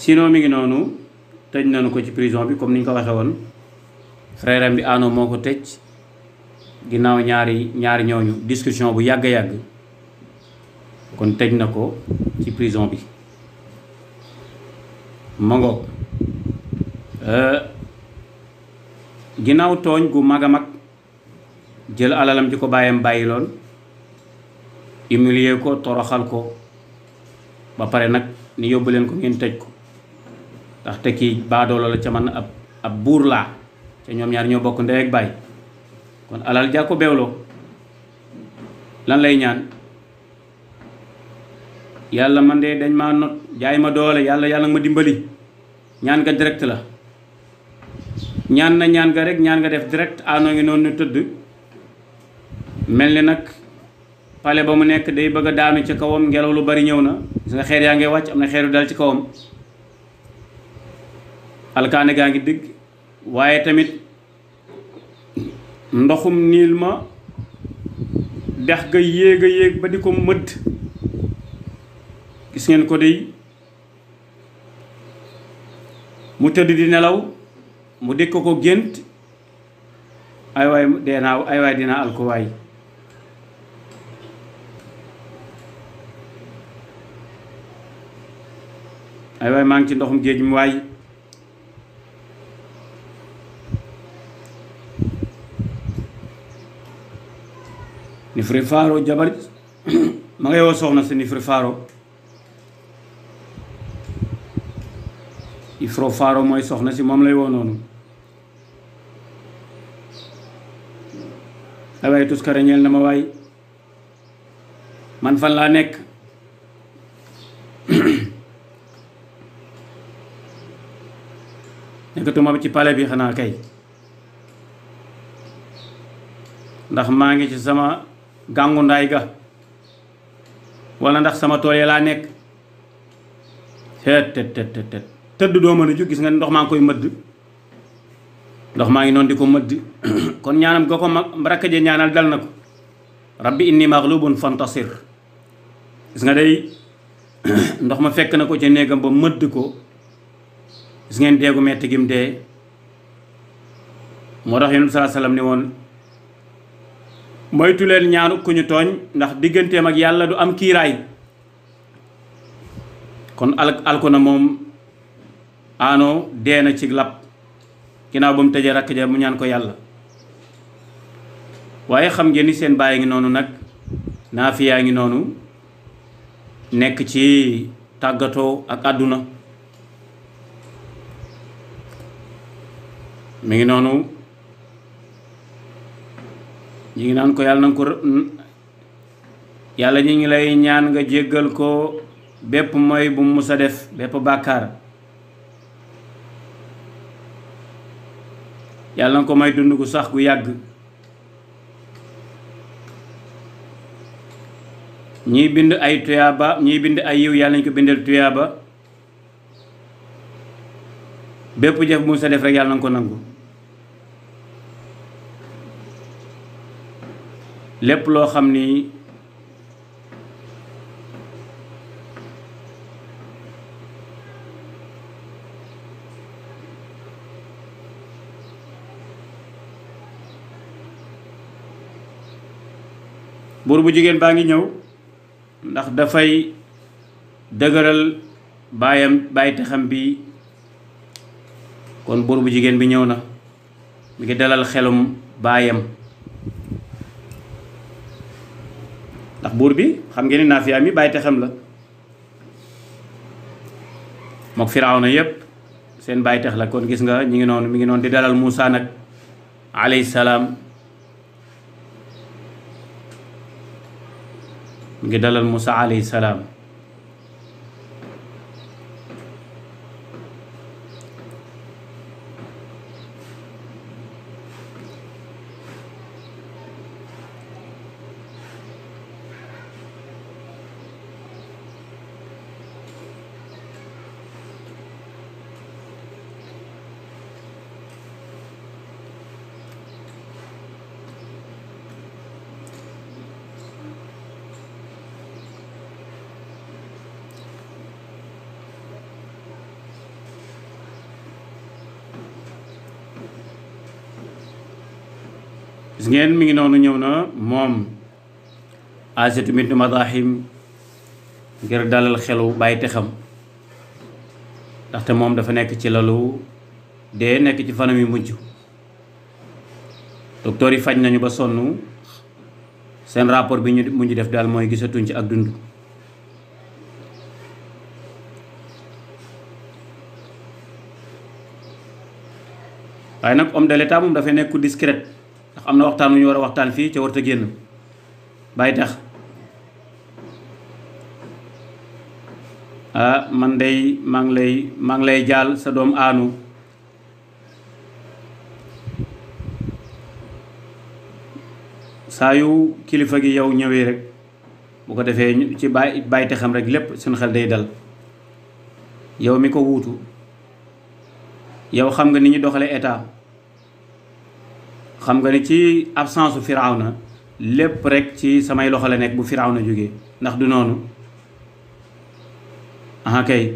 sinon mi ngi noonu tëj nañu ko ci prison bi comme ni ñu ko waxee woon frère am bi Ano moo ko tëj ginnaaw ñaari ñooñu discussion bu yàgg yàgg kon tëj na ko ci prison bi ma ngoog ginnaaw tooñ gu mag a mag jël alalam ji ko bàyyam bàyyi loon humilier ko toroxal ko ba pare nag ni yóbbu leen ko ngeen tëj ko ndaxte kii baadoolo la ca man ab buur laa te ñoom ñaar ñoo bokk ndey ak baay kon alal ja ko beewloo lan lay ñaan yàlla man de dañ ma not jaay ma doole yàlla ma dimbali ñaan nga direct la ñaan nga rek ñaan nga def direct Ano ngi noonu tëdd mel ni nag pale ba mu nekk day bëgg a daanu ci kawam ngelaw lu bari ñëw na gis nga xeer yaa ngi wàcc am na xeer yu dal ci kawam alkaane gaa ngi digg waaye tamit ndoxum niil ma dex ga yéeg a yéeg ba di ko mëdd gis ngeen ko dey mu tëdd di nelaw mu dikk ko gént ay waay ay waay dinaa alkuwaay ay waay maa ngi ci ndoxum géej mi waay Nifri Faro jabar ma ngay woo soxna si Nifri Faro Ifro Faro mooy soxna si moom lay woo noonu ay waay tuskare ñeel na ma waay man fan laa nekk nekkatuma ci palais bi xanaa kay ndax maa ngi ci sama gàngu ndaay ga wala ndax sama tool yi laa nekk tëdd doo mën a jóg gis nga ndox maa ngi koy mëdd ndox maa ngi noonu di ko mëdd kon ñaanam ga ko rakk je ñaanal dal na ko rabbi inni maghlubun fantasir gis nga day ndox ma fekk na ko ca néegam ba mëdd ko gis ngeen deegu metti gim dee moo tax yonent bi sallallahu alayhi wasallam ni woon moytu leen ñaanu ku ñu tooñ ndax digganteem ak yàlla du am kiiraay kon alko na moom Ano dee na ci lab ginnaaw ba mu tëjee rakk ja mu ñaan ko yàlla waaye xam ngeen ni seen bàyyi ngi noonu nag Naafiya ngi noonu nekk ci tàggatoo ak àdduna mi ngi noonu ñi ngi naan ko yàlla na ko yàlla ñi ngi lay ñaan nga jéggal ko bépp mooy bu mu musa def bépp bàkkaar yàlla na ko may dund gu sax gu yàgg ñiy bind ay tuyaaba ñiy bind ay yiw yàlla nañ ko bindal tuyaaba bépp jëf bu musa def rek yàlla na ko nangu lépp loo xam ni buur bu jigéen baa ngi ñëw ndax dafay dëgëral bàyyi taxam bi kon buur bu jigéen bi ñëw na mi ngi dalal xelum baayam ndax buur bi xam ngeen ni Naafiya mi bàyyi taxam la mook Firawna yépp seen bàyyi tax la kon gis nga mi ngi noonu di dalal Muusa nag alayhi salaam mi ngi dalal Muusa alayhi salaam gis ngeen mi ngi noonu ñëw na moom Asiyatu bintu Madaahim ngir dalal xelu bàyyi te xam ndaxte moom dafa nekk ci lalu dee nekk ci fanam yu mujj docteur yi faj nañu ba sonn seen rapport bi ñu mujj def daal mooy gisatuñ ci ak dund waaye nag homme de l'état moom dafay nekk ku discret ndax am na waxtaan wu ñu war a waxtaan fii ca warta génn bàyyi tax man day maa ngi lay jaal sa doom aanu saa yu kilifa gi yow ñëwee rek bu ko defee ci bàyyi te xam rek lépp suñu xel day dal yow mi ko wuutu yow xam nga ni ñu doxale état xam nga ni ci absence u Firawna lépp rek ci samay loxo la nekk bu Firawna jógee ndax du noonu aha kay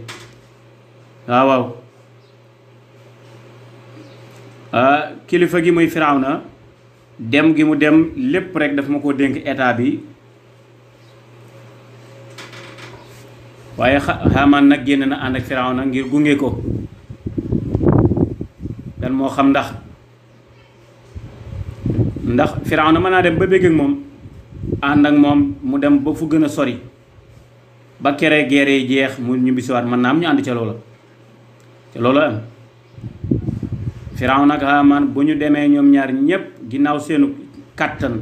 waaw kilifa gi muy Firawna dem gi mu dem lépp rek daf ma ko dénk état bi waaye Haamaan nag génn na ànd ak Firawna ngir gunge ko dan moo xam ndax Firawna mën naa dem ba bégg ak moom ànd ak moom mu dem ba fu gën a sori ba kere geere yi jeex mu ñu bisiwaat mën naa am ñu ànd ca loola am Firawna ak Haamaan bu ñu demee ñoom ñaar ñépp ginnaaw seenu kàttan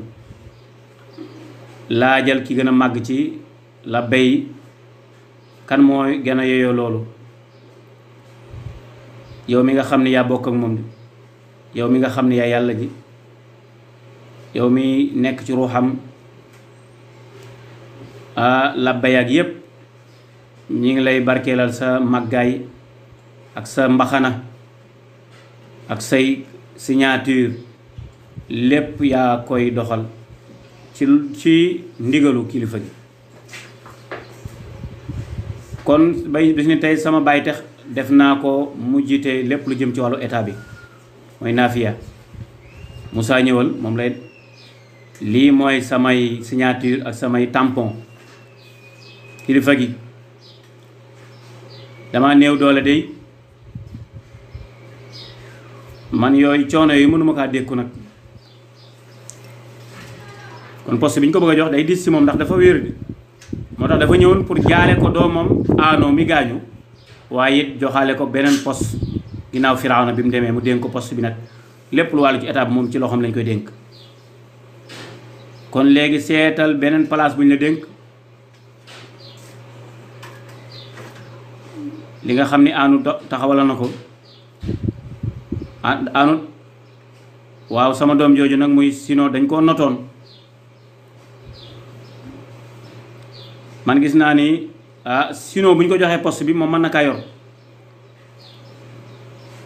laajal ki gën a màgg ci la bay kan mooy gën a yeyoo loolu yow mi nga xam ne yaa bokk ak moom yow mi nga xam ne yaa yàlla ji yow mi nekk ci ruuxam la bay ak yépp ñi ngi lay barkeelal sa màggaay ak sa mbaxana ak say signature lépp yaa koy doxal ci ndigalu kilifa gi kon bay bis ni tey sama baay tax def naa ko mu jiite lépp lu jëm ci wàllu état bi mooy naafiya Moussa ñëwal moom lay lii mooy samay signature ak samay tampon kilifa gi dama néew doole day man yooyu coono yi mënuma kaa dékku nag kon poste bi ñu ko bëgg a jox day dis si moom ndax dafa wér di moo tax dafa ñëwoon pour jaale ko doomam aano mi gaañu waaye it joxaale ko beneen poste ginnaaw Firawna bi mu demee mu dénk ko poste bi nag lépp lu wàllu ci état bi moom ci loxoom lañ koy dénk kon léegi seetal beneen place bu ñu la dénk li nga xam ni aanu taxawala na ko aanu waaw sama doom jooju nag muy sinon dañ koo notoon man gis naa ni sinon bu ñu ko joxee poste bi moom mën na kaa yor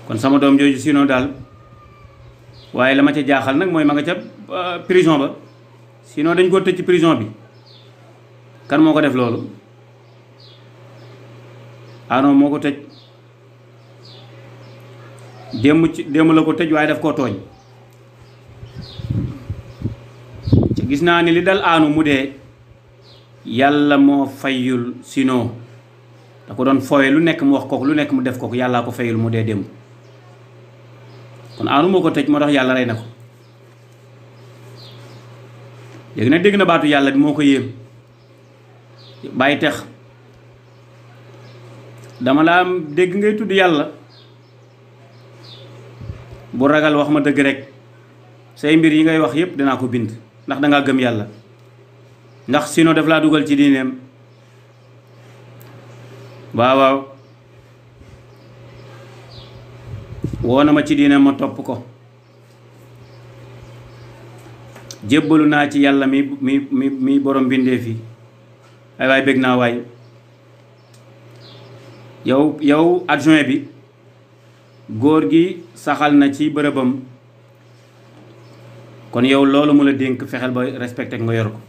kon sama doom jooju sinon daal waaye la ma ca jaaxal nag mooy ma nga ca prison ba sinon dañ koo tëj ci prison bi kan moo ko def loolu non moo ko tëj démb la ko tëj waaye daf koo tooñ ci gis naa ni li dal aanu mu dee yàlla moo fayul sinon da ko doon foowe lu nekk mu wax kooku lu nekk mu def kooku yàllaa ko fayul mu dee démb kon aanu moo ko tëj moo tax yàlla rey na ko léegi nag dégg na baatu yàlla bi moo ko yéem bàyyi tex dama laa dégg ngay tudd yàlla bu ragal wax ma dëgg rek say mbir yi ngay wax yépp dinaa ko bind ndax dangaa gëm yàlla ndax sinon daf laa dugal ci diineem waaw woo na ma ci diineem ma topp ko jébbalu naa ci yàlla mi borom bindee fi ay waay bég naa waay yow adjoint bi góor gi saxal na ci bërëbam kon yow loolu mu la dénk fexeel ba respecté nga yor ko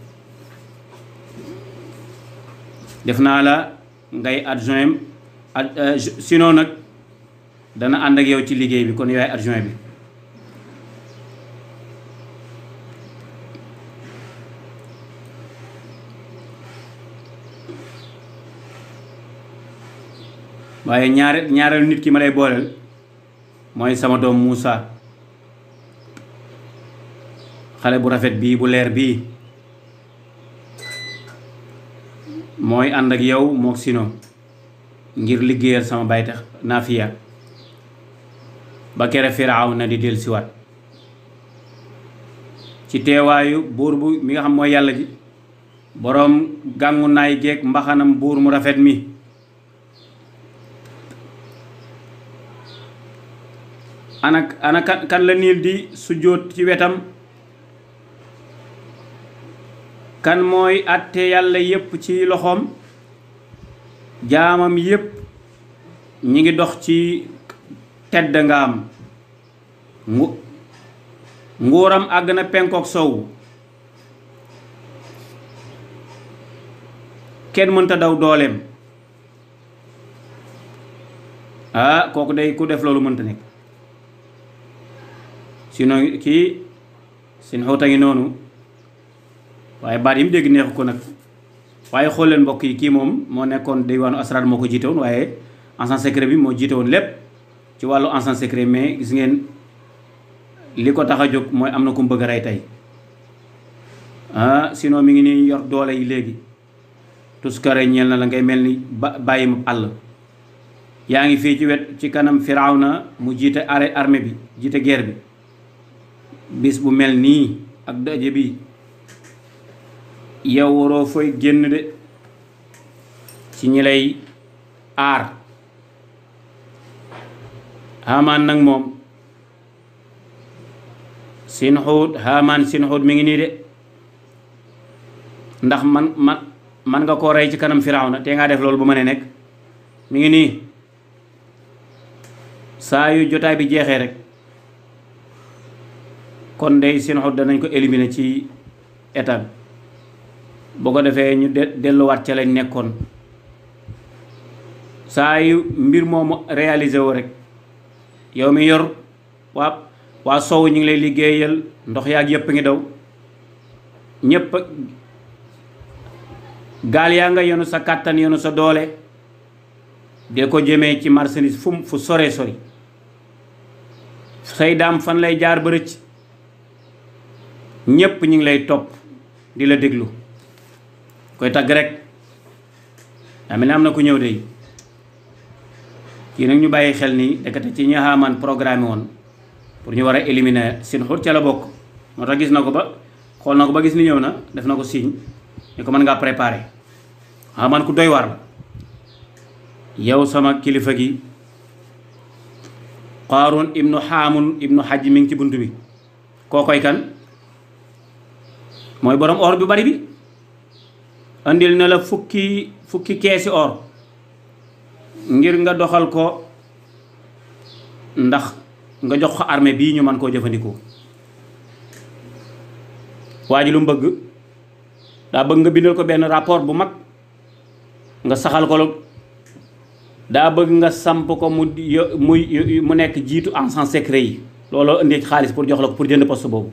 def naa la ngay adjoint sinon nag dana ànd ak yow ci liggéey bi kon yaay adjoint bi waaye ñaareelu nit ki ma lay booleel mooy sama doom Moussa xale bu rafet bii bu leer bii mooy ànd ak yow mook Sino ngir liggéeyal sama baytax Naafiya ba kere Firawna di dellusiwaat ci teewaayu buur bu mi nga xam mooy yàlla ji boroom gàngu naay geeg mbaxanam buur mu rafet mi ana kan la niil di sujjóot ci wetam kan mooy àtte yàlla yépp ci loxoom jaamam yépp ñi ngi dox ci tedd nga am nguuram àgg na penkook sow kenn mënta daw dooleem kooku day ku def loolu mënta nekk sinon kii seen xóota ngi noonu waaye baat yi mu dégg neexu ko nag waaye xool leen mbokk yi kii moom moo nekkoon diwaanu asrar moo ko jiite woon waaye agent secret bi moo jiite woon lépp ci wàllu agent secret mais gis ngeen li ko tax a jóg mooy am na ku mu bëgg a rey tey sinon mi ngi nii yor doole yi léegi tuskare ñeel na la ngay mel ni bàyyi ma àll yaa ngi fii ci wet ci kanam Firawna mu jiite armée bi jiite guerre bi bis bu mel nii ak daje bi yow waroo fooy génn de ci ñi lay aar Haamaan nag moom Haamaan Sinxuut mi ngi nii de ndax man nga koo rey ci kanam Firawna te ngaa def loolu bu ma ne nekk mi ngi nii saa yu jotaay bi jeexee rek kon dey Sinxuut danañ ko éliminer ci état bi boo ko defee ñu delluwaat ca lañ nekkoon saa yu mbir moomu réalisé wu rek yow mi yor waa sow ñu ngi lay liggéeyal ndox yaag yëpp ngi daw ñëpp gaal yaa nga yenu sa kàttan yenu sa doole de ko jëmee ci marchandise fu sore sori say daam fan lay jaar ba rëcc ñëpp ñu ngi lay topp di la déglu koy tagg rek daa mel ne am na ku ñëw de kii nag ñu bàyyi xel ni dekate ci ñi Haamaan programme woon pour ñu war a éliminer Sinxuut ca la bokk moo tax gis na ko ba xool na ko ba gis ni ñëw na def na ko signe ni ko mën ngaa préparer Haamaan ku doy war la yow sama kilifa gi Qaaruun ibnu Haamun ibnu Hajj mi ngi ci bunt bi koo koy kan mooy borom or bi bari bi andil na la fukki keesi or ngir nga doxal ko ndax nga jox ko armée bii ñu mën koo jëfandikoo waa ji lu mu bëgg daa bëgg nga bindal ko benn rapport bu mag nga saxal ko daa bëgg nga samp ko mu nekk jiitu agent secret yi looloo indi xaalis pour jox la ko pour jënd poste boobu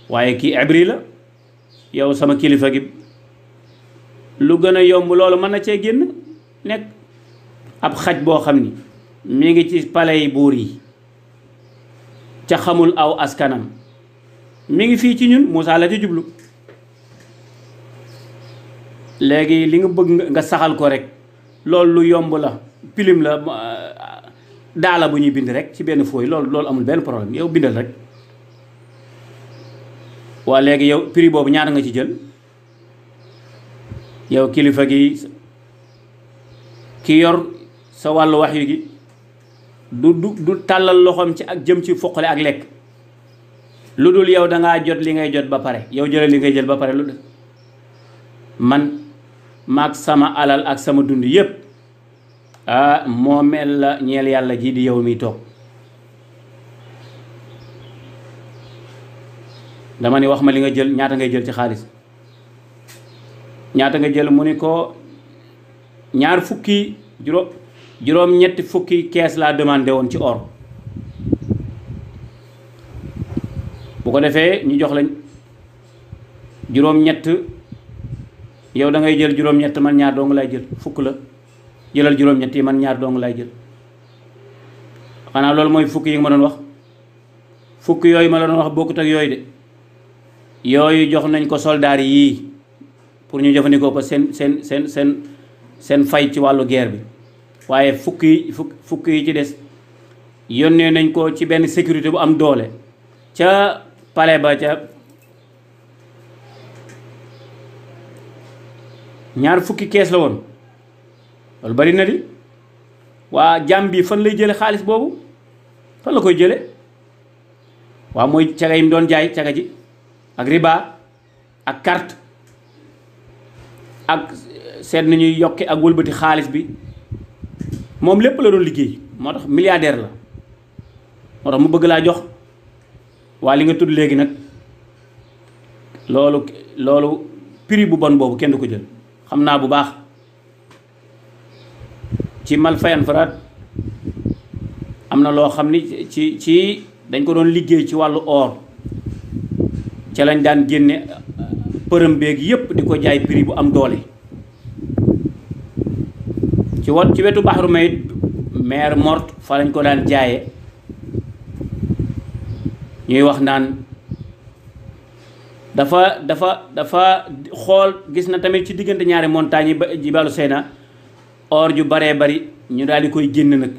waaye kii abri la yow sama kilifa gi lu gën a yomb loolu mën na cee génn nekk ab xaj boo xam ni mi ngi ci palais yi buur yi ca xamul aw askanam mi ngi fii ci ñun Moussa la ci jublu léegi li nga bëgg nga saxal ko rek loolu lu yomb la pilim la daala bu ñuy bind rek ci benn fooy loolu amul benn problème yow bindal rek waa léegi yow prix boobu ñaata nga ci jël yow kilifa gi ki yor sa wàllu wax yu gi du tàllal loxoom ci ak jëm ci foqale ak lekk lu dul yow dangaa jot li ngay jot ba pare yow jëlal li ngay jël ba pare lu dul man maag sama alal ak sama dund yépp moo mel la ñeel yàlla ji di yow mi toog dama ni wax ma li nga jël ñaata ngay jël ci xaalis ñaata nga jël mu ni ko ñaar fukki juróom ñetti fukki kees laa demandé woon ci or bu ko defee ñu jox lañ juróom ñett yow da ngay jël juróom ñett man ñaar doo nga lay jël fukk la jëlal juróom-ñett yi man ñaar dong lay jël. xanaa loolu mooy fukk yi nga ma doon wax. fukk yooyu ma la doon wax bokkut ak yooyu de yooyu jox nañ ko soldaar yii pour ñu jëfandikoo ko seen fay ci wàllu guerre bi, waaye fukk yi ci des yónnee nañ ko ci benn sécurité bu am doole ca palais ba ca ñaar fukki kees la woon. loolu bari na di waa jàmm bi fan lay jële xaalis boobu, fan la koy jële? waaw mooy caga yi mu doon jaay, caga ji ak riba ak carte ak seet nañuy yokke ak wëlbati xaalis bi, moom lépp la doon liggéey. moo tax milliardaire la, moo tax mu bëgg laa jox. waa li nga tudd léegi nag loolu prix bu bon boobu kenn du ko jël. xam naa bu baax ci mal fayan faraat am na loo xam ni ci dañ ko doon liggéey ci wàllu or, ca lañ daan génne përëm beeg yépp di ko jaay prix bu am doole. ci wetu Baxru Mayit mer morte fa lañ ko daan jaaye. ñuy wax naan dafa xool gis na tamit ci diggante ñaari montagnes yi ba Jibalu Seyna or ju baree bari ñu daal di koy génn nag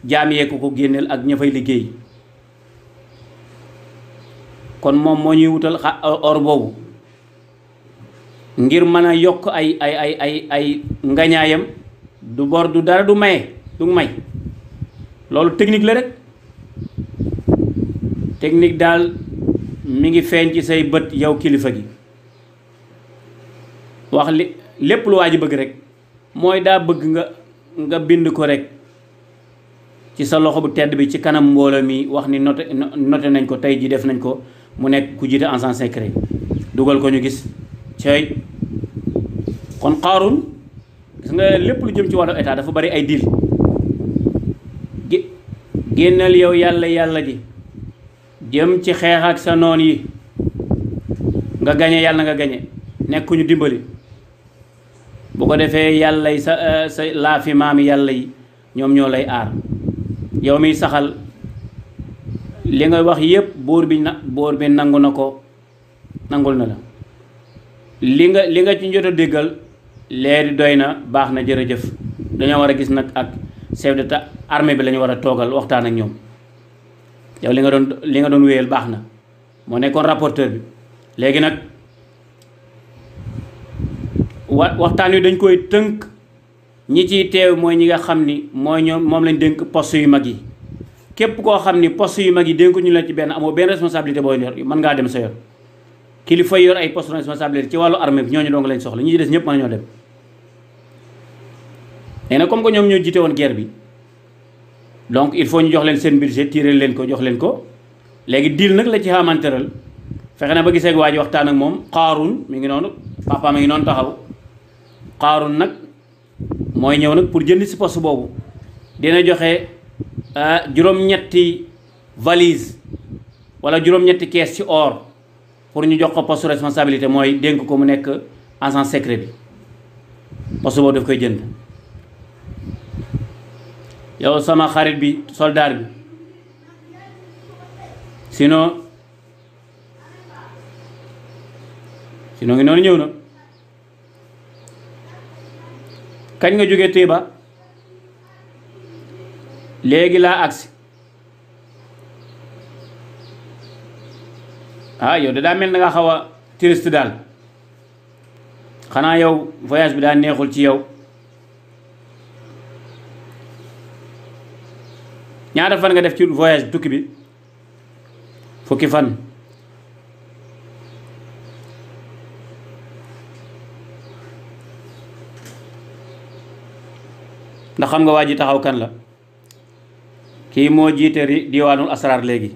jaam yee ko génneel ak ña fay liggéey. kon moom moo ñuy wutal or boobu ngir mën a yokk ay ngañaayam. du bor du dara du maye du may, loolu technique la rek. technique daal mi ngi feeñ ci say bët yow kilifa gi. wax li lépp lu waa ji bëgg rek mooy daa bëgg nga bind ko rek ci sa loxo bu tedd bi ci kanam mbooloo mi wax ni noté nañ ko tey ji def nañ ko mu nekk ku jiite agent secret dugal ko ñu gis cey. kon Qaaruun gis nga lépp lu jëm ci wàllu état dafa bari ay deal. génnal yow yàlla ji jëm ci xeex ak sa noon yi nga gañe, yàlla na nga gañe, nekkuñu dimbali. bu ko defee yàlla yi sa laafi maami yàlla yi ñoom ñoo lay aar. yow miy saxal li nga wax yépp buur bi nangu na ko, nangul na la. li nga ci njot a déggal léegi doy na, baax na, jërëjëf. dañoo war a gis nag ak chef d'état armée bi la ñu war a toogal waxtaan ak ñoom. yow li nga doon wéyal baax na, moo nekkoon rapporteur bi. léegi nag waxtaan wi dañ koy tënk. ñi ciy teew mooy ñi nga xam ni moom lañ dénk poste yu mag yi. képp koo xam ni poste yu mag yi dénku ñu la ci benn, amoo benn responsabilité booy yor, mën ngaa dem sa yor. kilifa yor ay poste responsabilité ci wàllu armée bi ñooñu dong lañ soxla, ñi ci des ñëpp mën nañoo dem. léegi nag comme que ñoom ñoo jiite woon guerre bi, donc il faut ñu jox leen seen budget, tirer leen ko, jox leen ko. léegi deal nag la ci xamanteral, fexe na ba gisee waa ji waxtaan ak moom. Qaaruun mi ngi noonu, papa mi ngi noonu taxaw. Qaaruun nag mooy ñëw nag pour jënd si poste boobu. dina joxe juróom-ñetti valise wala juróom-ñetti kees ci or pour ñu jox ko poste responsabilité, mooy dénk ko mu nekk agent secret bi. poste boobu daf koy jënd. yow sama xarit bi, soldat bi, sinon ngi noonu ñëw na. kañ nga jógee Téba? léegi laa agsi. yow da daa mel na nga xaw a touriste daal. xanaa yow voyage bi daa neexul ci yow. ñaata fan nga def ci voyage tukki bi? fukki fan. ndax xam nga waa ji taxaw kan la? kii moo jiite diwaanul asraar léegi.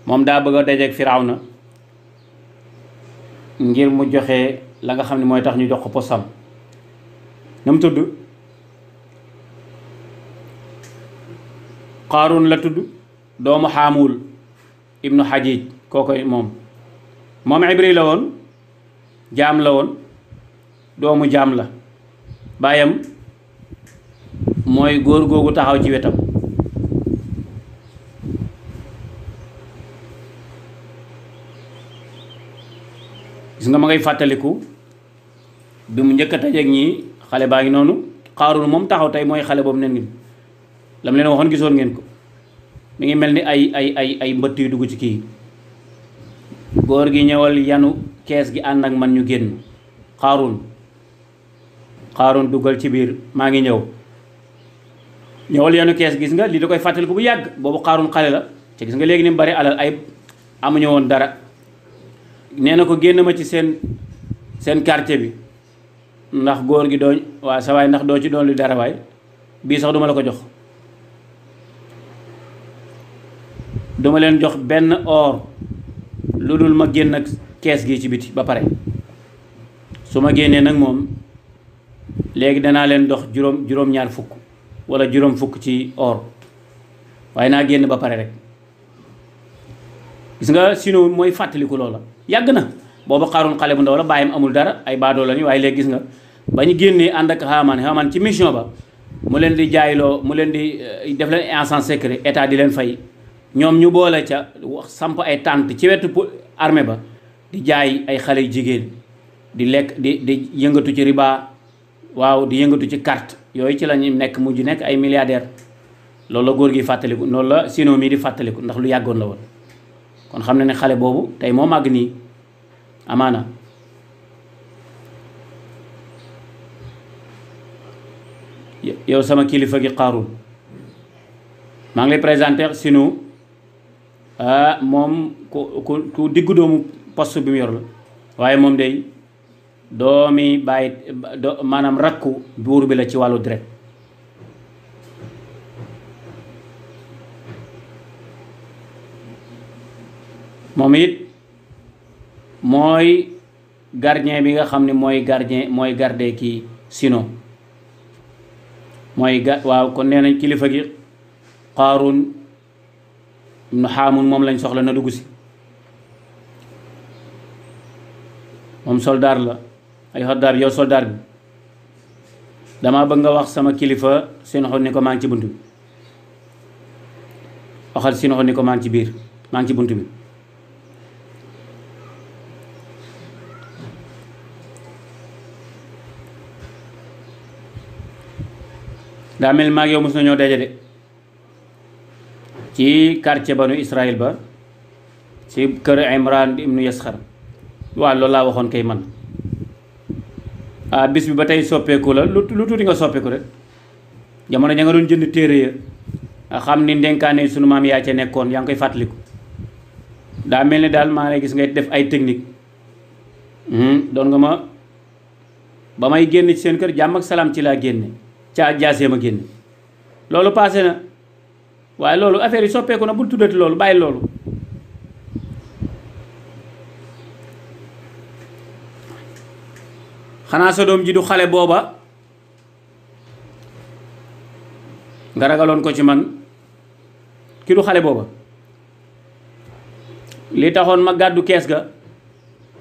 moom daa bëgg a dajeek Firawna ngir mu joxe la nga xam ne mooy tax ñu jox ko posam. na mu tudd? Qaaruun la tudd, doomu Xaamuul ibnu Xajiij. kookoy moom ibri la woon, jaam la woon, doomu jaam la. baayam mooy góor googu taxaw ci wetam. gis nga ma ngay fàttaliku bi mu njëkk a tajeeg ñii xale baa ngi noonu. Xaaruun moom taxaw tey mooy xale boobu nen ngi la mu leen waxoon gisoon ngeen ko mi ngi mel ni ay mbëtt yu dugg ci kii. góor gi ñëwal yanu kees gi ànd ak man ñu génn. Xaaruun duggal ci biir maa ngi ñëw. ñëwal yanu kees gis nga lii da koy fàttaliku bu yàgg boobu Xaaruun xale la te gis nga léegi ni mu bari alal ay amuñu woon dara. nee na ko génn ma ci seen quartier bi ndax góor gi dooñ waa sa waay ndax doo ci doon lu dara waay bii sax duma la ko jox. duma leen jox benn or lu dul ma génn ak kees gi ci biti ba pare su ma génnee nag moom léegi danaa leen dox juróom-ñaar fukk wala juróom fukk ci or waaye naa génn ba pare rek. gis nga sino mooy fàttaliku loola yàgg na booba Xaaruun xale bu ndaw la bàyyam amul dara ay baadoo lañu waaye léegi gis nga ba ñu génnee ànd ak Haamaan ci mission ba mu leen di jaayloo mu leen di def leen agent secret état di leen fay ñoom ñu boole ca samp ay tànt ci wetu armée ba di jaay ay xale yu jigéen di lekk di yëngatu ci riba waaw di yëngatu ci carte yooyu ci la ñu nekk mujj nekk ay milliardaire loolu la góor gi fàttaliku loolu la sino mii di fàttaliku ndax lu yàggoon la woon. kon xam na ne xale boobu tey moo màgg nii amaana. yow sama kilifa gi Xaaruun maa ngi lay présenté sino moom ku diggu doomu poste bi mu yor la waaye moom day doomi bàyyi maanaam rakku buur bi la ci wàllu direct. moom it mooy gardien bi nga xam ne mooy garde kii sino waaw kon nee nañ kilifa gi Xaaruun ibnu Haamaan moom lañ soxla na dugg si moom soldaar la ay xoddaar yow soldaar bi dama bëgg nga wax sama kilifa Sinoxo ni ko maa ngi ci bunt bi waxal Sinoxo ni ko maa ngi ci biir maa ngi ci bunt bi. daa mel maag yow mos nañoo daje de ci quartier banu Israël ba ci kër Imran ibnu Yasxar waaw loolu laa waxoon kay man bis bi ba tey soppeeku la lu tuuti nga soppeeku rek jamono ja nga doon jënd téere ya nga xam ni ndenkaane sunu maam yaa ca nekkoon yaa ngi koy fàttaliku daa mel ni daal maa lay gis ngay def ay technique doon nga ma ba may génn ci seen kër jàmm ak salaam ci laa génne ca jaasee ma génn loolu passé na waaye loolu affaire yi soppeeku na bul tuddati loolu bàyyi loolu. xanaa sa doom ji du xale booba nga ragaloon ko ci man ki du xale booba li taxoon ma gàddu kees ga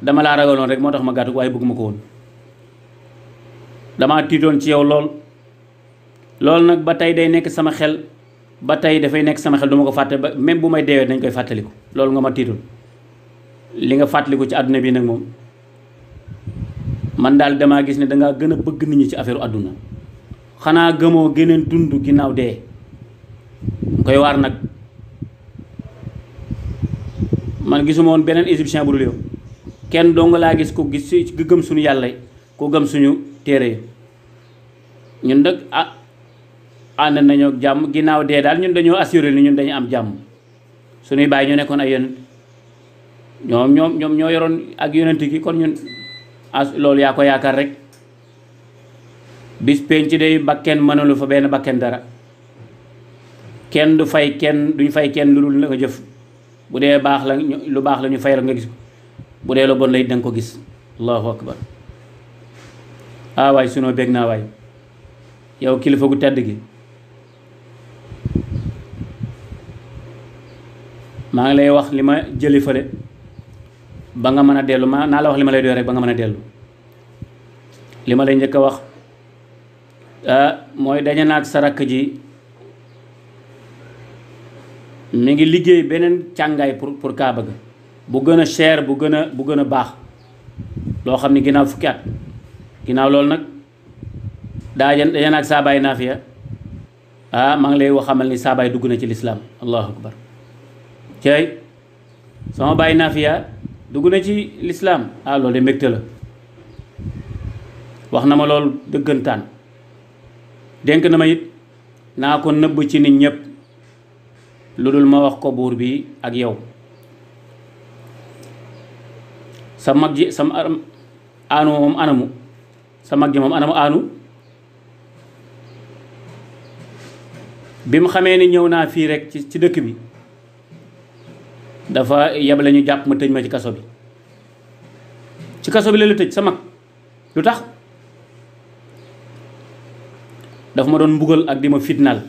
dama laa ragaloon rek moo tax ma gàddu waaye bëgguma ko woon dama tiitoon ci yow lool nag ba tey day nekk sama xel ba tey dafay nekk sama xel duma ko fàtte ba même bu may deewee dañ koy fàttaliku loolu nga ma tiitoon li nga fàttaliku ci àdduna bi nag moom man daal damaa gis ne dangaa gën a bëgg nit ñi ci affaire àdduna xanaa gëmoo geneen dund ginnaaw dee koy waar nag man gisuma woon beneen égyptien bu dul yow kenn dong laa gis ko gis ku gëm suñu yàlla ku gëm suñu téere yi ñun nag ànd nañoo jàmm ginnaaw dee daal ñun dañoo assuré ni ñun dañu am jàmm suñuy bàyyi ñu nekkoon ay yonent ñoom ñoo yoroon ak yonent gi kon ñun loolu yaa ko yaakaar rek bis penc day bakken mënalu fa benn bakken dara kenn du fay kenn duñ fay kenn lu dul la ko jëf bu dee baax la lu baax la ñu fay la nga gis ko bu dee lu bon la it danga ko gis allahu akbar waay sunoo bég naa waay yow kilifa gu tedd gi maa ngi lay wax li ma jëli fële ba nga mën a dellu naa la wax li ma lay doy rek ba nga mën a dellu li ma lay njëkk a wax mooy dañe naag sa rakk ji mi ngi liggéey beneen càngaay pour kaaba ga bu gën a cher bu gën a baax loo xam ne ginnaaw fukki at ginnaaw loolu nag daje naag saabaay naafiya maa ngi lay wax xamal ni saabaay dugg na ci lislaam allahu akbar cey sama baay naafiya dugg na ci lislaam loolu de mbégte la wax na ma loolu dëggantaan dénk na ma it naa ko nëbb ci nit ñépp lu dul ma wax ko buur bi ak yow sa mag ji sa aanu moom anamu sa mag ji moom anamu aanu bi mu xamee ni ñëw naa fii rek ci dëkk bi dafa yebale ñu jàpp ma tëj ma ci kaso bi la tëj sa mag lu tax dafa ma doon mbugal ak di ma fitnaal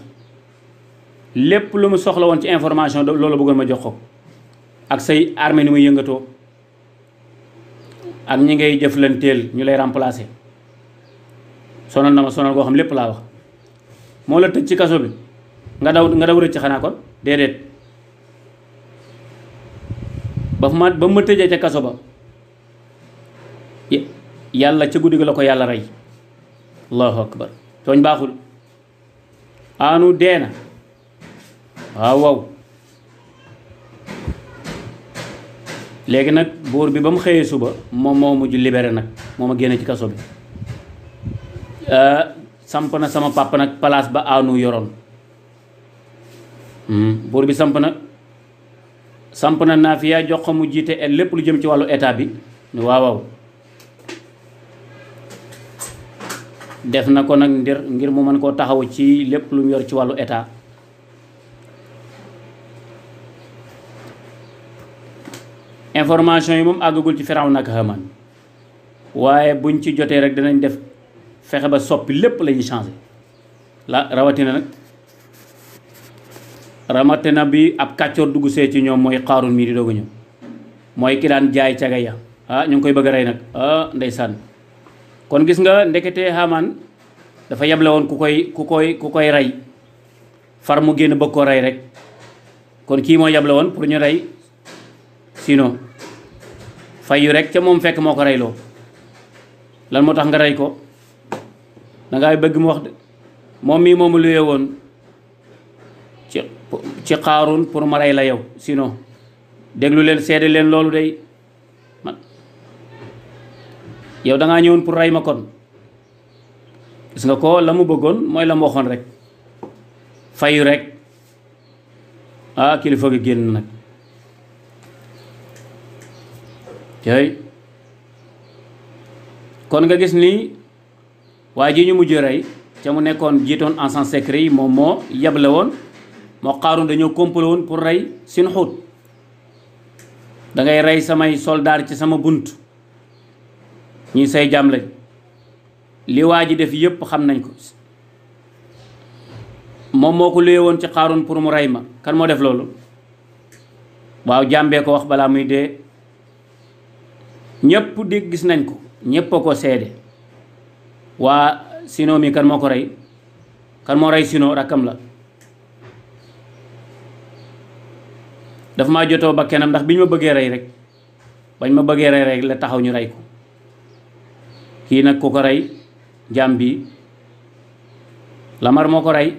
lépp lu mu soxla woon ci information loolu bëggoon ma jox ko ak say armée ni muy yëngatoo ak ñi ngay jëflanteel ñu lay remplacer sonal na ma sonal goo xam lépp laa wax moo la tëj ci kaso bi nga daw rëcc xanaa kon déedéet ba ma tëjee ca kaso ba yàlla ca guddi gi la ko yàlla rey allahu akbar tooñ baaxul aanu dee na waaw léegi nag buur bi ba mu xëyee suba moom moo mujj libéré nag moo ma génne ci kaso bi samp na sama papa nag place ba aanu yoroon buur bi samp na naafiya jox ko mu jiite lépp lu jëm ci wàllu état bi waaw def na ko nag ngir mu mën koo taxaw ci lépp lu mu yor ci wàllu état information yi moom àggagul ci Firawna ak Haamaan waaye buñ ci jotee rek dinañ def fexe ba soppi lépp la ñuy changé rawatina bi ab kàccoor dugg see ci ñoom mooy Qaaruun mii di doog a ñëw mooy ki daan jaay caga ya ñu ngi koy bëgg a rey nag ndeysaan kon gis nga ndekete Haamaan dafa yeble woon ku koy rey far mu génn bëgg koo rey rek kon kii moo yeble woon pour ñu rey sinon fayu rek ca moom fekk moo ko reyloo lan moo tax nga rey ko dangay bëgg mu wax de moom mii moomu luye woon ci Qaaruun pour ma rey la yow sinon déglu leen seede leen loolu day man yow dangaa ñëwoon pour rey ma kon gis nga ko la mu bëggoon mooy la mu waxoon rek fayu rek kilifa gi génn nag tey kon nga gis ni waa ji ñu mujj rey ca mu nekkoon jiitoon agent secret yi moom moo yeble woon moo Qaaruun dañoo complot woon pour rey Sinxuut dangay rey samay soldaar ci sama bunt ñi say jaam lañ li waa ji def yépp xam nañ ko moom moo ko luye woon ci Qaaruun pour mu rey ma kan moo def loolu waaw jàmbee ko wax balaa muy dee ñépp di gis nañ ko ñépp a ko seede waa Sino mi kan moo ko rey kan moo rey Sino rakkam la dafa maa jotoo ba kenam ndax bi ñu ma bëggee rey rek bañ ma bëggee rey rek la taxaw ñu rey ko kii nag ku ko rey jaam bi Lamar moo ko rey